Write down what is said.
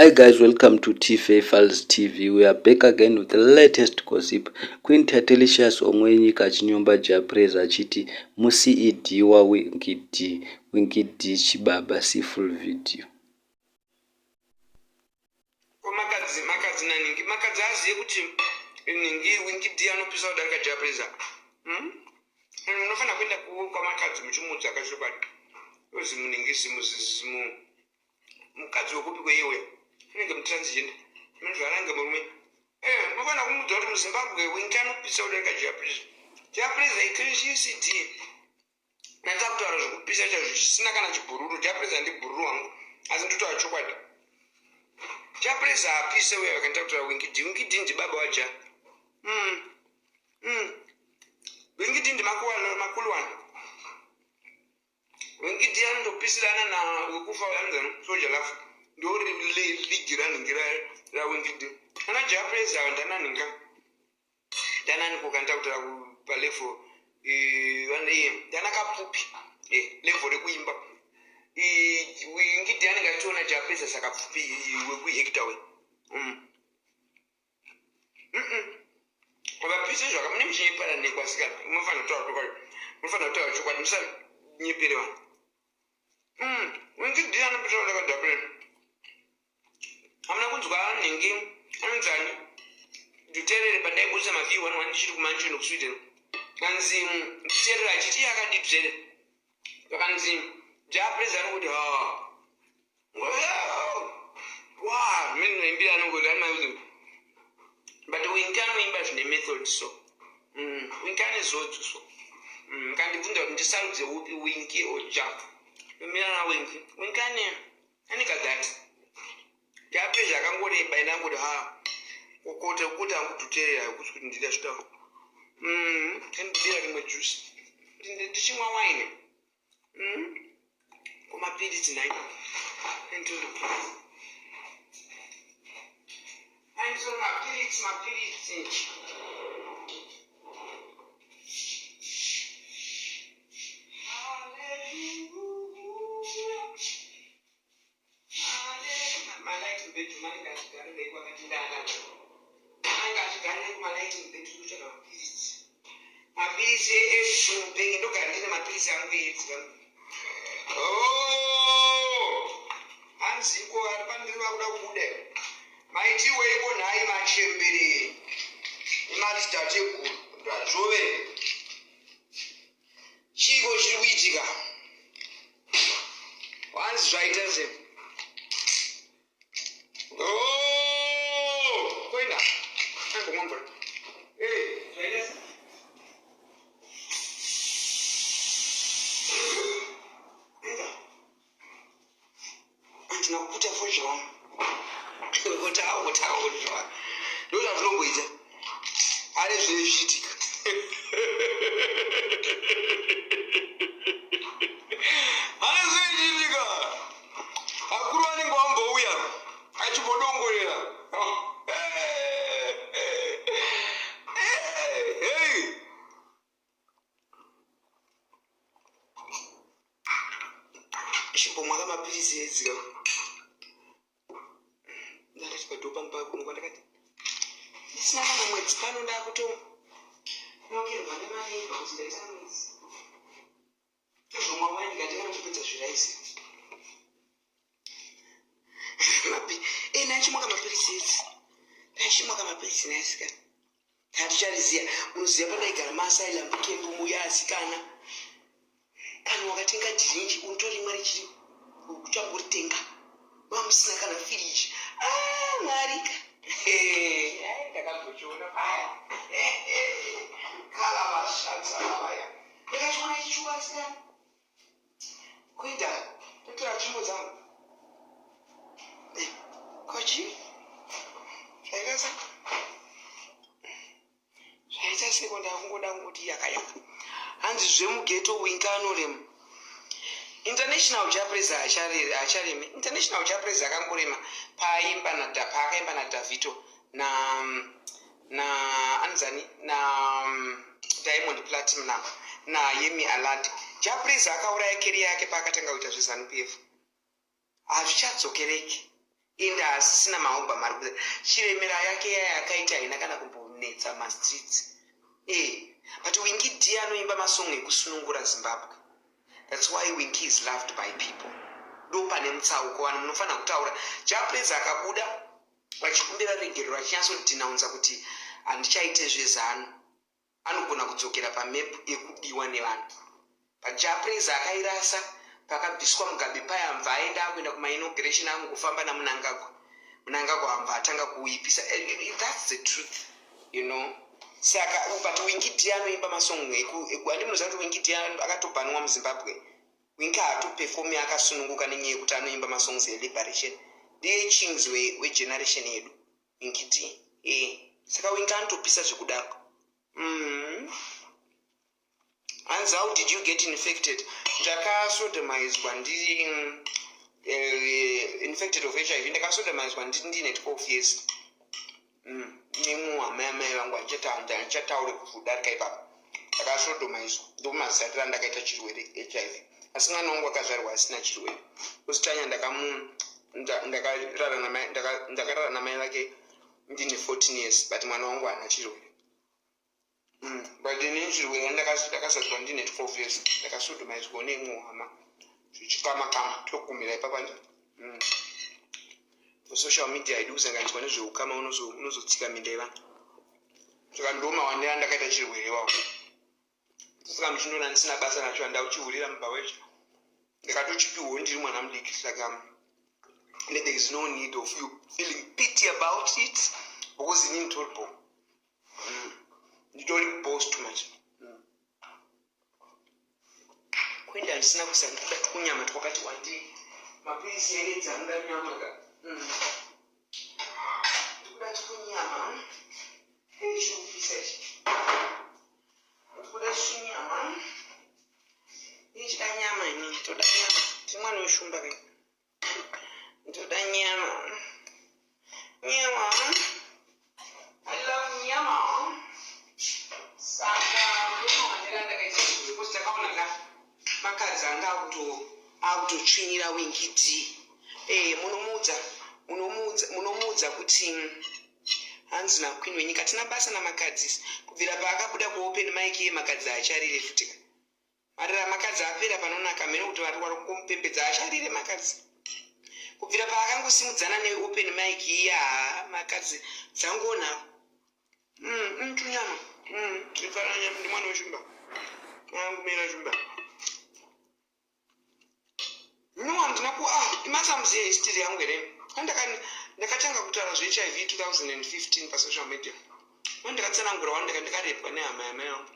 Hi guys, welcome to TFA Files TV. We are back again with the latest gossip. Queen Tatelicious Omwenyika achinyomba Jah Prayzah achiti muCED wa Winky D, Winky D chibaba see full video. Ko makadzi makadzi naningi makadzi aziye kuti ningi Winky D anopisa kudarika Jah Prayzah. Hmm? Munofanira kuenda kwamakadzi muchimuudza kachokwadi. Zimuningi zimu zimu mukadzi wekupi kweiye uya anenge mutransgender anozvarange murume eh, munofanira kumuudza kuti muzimbabwe wingi anopisa kudarika japrisa japrisa icd ndatsa kutaura zvekupisa chaizvo zvisina kana chibhururu japrisa ndibhururu wangu asi ndotaura chokwadi japrisa haapise uya vakaenda kutaura wingi d wingi d ndibaba waja mm. mm. wingi d ndimakuluwana Wingidi anotopisirana na wekufa anzani soja lafu ndo ligi ranhingi raWingidi ana Jah Prayzah ava ndananinga ndanani ko kanda kutaura palevel ndana kapfupi level rekuimba Wingidi anenge achiona Jah Prayzah saka pfupi wekuacta we Vapise zvaka mune muchinyepana nekwasikana munofanira kutaura chokwadi munofanira kutaura chokwadi musanyepere vanhu Winky D anopisa kudarika hamuna kunzwa nhingi anonzani Dhuterere pandaibudisa mav 11 ndichiri kumansion kuSweden kanzi Dhuterere achiti iye akadii Dhuterere vakanzi Jah Prayzah anokuti ha wa minoimbira anongoti ani but Winky anoimba zvine method so Winky ane zodzo so kandibvunza kuti ndisarudze upi Winky or Jah nomira naWinky Winky ane ane kadhati Jah Prayzah akangoreba ine angoti ha kokota kuti anguDhuterere hakusi kuti ndida zvitauro andidira rimwe juice ndichimwa waini kumapiritsi nai aiso mapiritsi mapiritsi malaiti mubedroom anenge achigarirei kwakati ndanga anenge achigarirei kumalaiti mubedroom kutsvaga mapiritsi mapiritsi emubhegi ndogara ndine mapiritsi angu edzi hanziko ari pandiri vakuda kubuda maitiweiko nhai machembere emadzitateguru radzove chiiko chiri kuitika wanzi zvaita se koenda angomwa mvura zvaita se handina kuputa fodya wangu kutaura ndo zvazvinomboita ane zvinenge zvichiitika ane zvinenge zvichiitika akuru vanenge vambouya achimbodongorera chimbomwa kamapiritsi edzika ndandati padhopa mupakuno kwandakati ndisina kana mwedzi pano ndakutonokerwa nemaneighbour kuti ndaita mwedzi tozomwa waini katikana kupedza zviraisi ndachimwa kamapiritsi edzi ndachimwa kamapiritsi naisikana hatichariziya munoziva pandaigara maasylum camp muya asikana kana wakatenga dhiringi unotorimwa richiri uchangoritenga mamusina kana firiji mwarika ndakambochiona paya kala vashatsa vaya ndakachiona chichuka asikana kuenda totora tsvimbo dzangu kochi zvaita se zvaita seko ndakungoda kungoti yakayaka hanzi zvemughetto Winky anorema international Jah Prayzah achareme international Jah Prayzah akangorema paaimba paakaimba naDavido na na anzani na Diamond Platinum naYemi Alade Jah Prayzah akauraya career yake paakatanga kuita zveZANU PF hazvichadzokereki. Ende haasisina maalbum ari kubuda. Chiremera yake yaya yakaita haina kana kumbonetsa mastreets. Eh, but Winky D anoimba masong ekusunungura Zimbabwe. That's why Winky is loved by people. Ndo pane mutsauko, vanhu munofanira kutaura. Jah Prayzah akabuda vachikumbira regerero achinyatsodhinaunza kuti handichaite zveZanu, anogona kudzokera pamap yekudiwa nevanhu. But Jah Prayzah akairasa pakabviswa Mugabe paya, mva aenda akuenda kumainauguration, akungofamba naMnangagwa. Mnangagwa ambva atanga kuipisa. That's the truth. Saka, but Winky D anoimba masong handi munoziva kuti Winky D akatobhanwa muZimbabwe? Winky haatoperformi akasununguka nenyaya yekuti anoimba masongs eliberation. Ndiye kings wegeneration yedu, Winky D. Saka Winky anotopisa zvekudaro. Hanzi, "How did you get infected?" Ndakasodomizwa ndiri infected of HIV. Ndakasodomizwa ndine 12 years nemuhama yamai vangu. Handichataure kudarika ipapo. Ndakasodomizwa, ndomazarira ndakaita chirwere HIV. Asi mwana wangu akazvarwa asina chirwere. Kusitanya ndakarara namai vake ndine 14 years, but mwana wangu haana chirwere. But inini chirwere ndakazadzwa ndine 12 years. Ndakasodomizwa neimwe hama zvichikama kama, togumira ipapa. Social media haidi kusanganiswa nezveukama, unozotsika minda yevanhu. Saka ndomawandira ndakaita chirwere iwawo. Saka muchindoona ndisina basa nacho, handauchihurira mubva wecho. Ndakatochipiwawo ndiri mwana mudiki, saka there is no need of you feeling pity about it, because inini toripo. Nditori boss too much. Kuenda ndisina kuisa, ndikuda tukunyama twakati wandei. Mapirisi eredzi anoda nyama ka. Ndikuda tukunyama. Chikupisa ichi. Ndikuda tunyama. Ichida nyama ini, toda nyama. Tiri mwana weshumba kai. Ndoda nyama. Nyama. I love nyama. Saka ndomawanira ndakaita chirwere, because takaona ka makadzi anga akutotsvinyira Winky D. Munomuudza, munomuudza, munomuudza kuti hanzi naQueen wenyika tina basa namakadzi. Kubvira paakabuda kuopen mic iye, makadzi acharire futika. Marira makadzi apera panonaka mhene kuti vari vari kumupembedza acharire makadzi. Kubvira paakangosimudzana neopen mic iye, haa, makadzi dzangona. Tunyama. Ndifara nyama, ndi mwana weshumba. Angumira shumba. No, handina ku, ah, imasamuziya history yangu here? Ndakatanga kutaura zveHIV 2015 pasocial media. Ndakatsanangura wani, ndakarepwa nehama yamai vangu.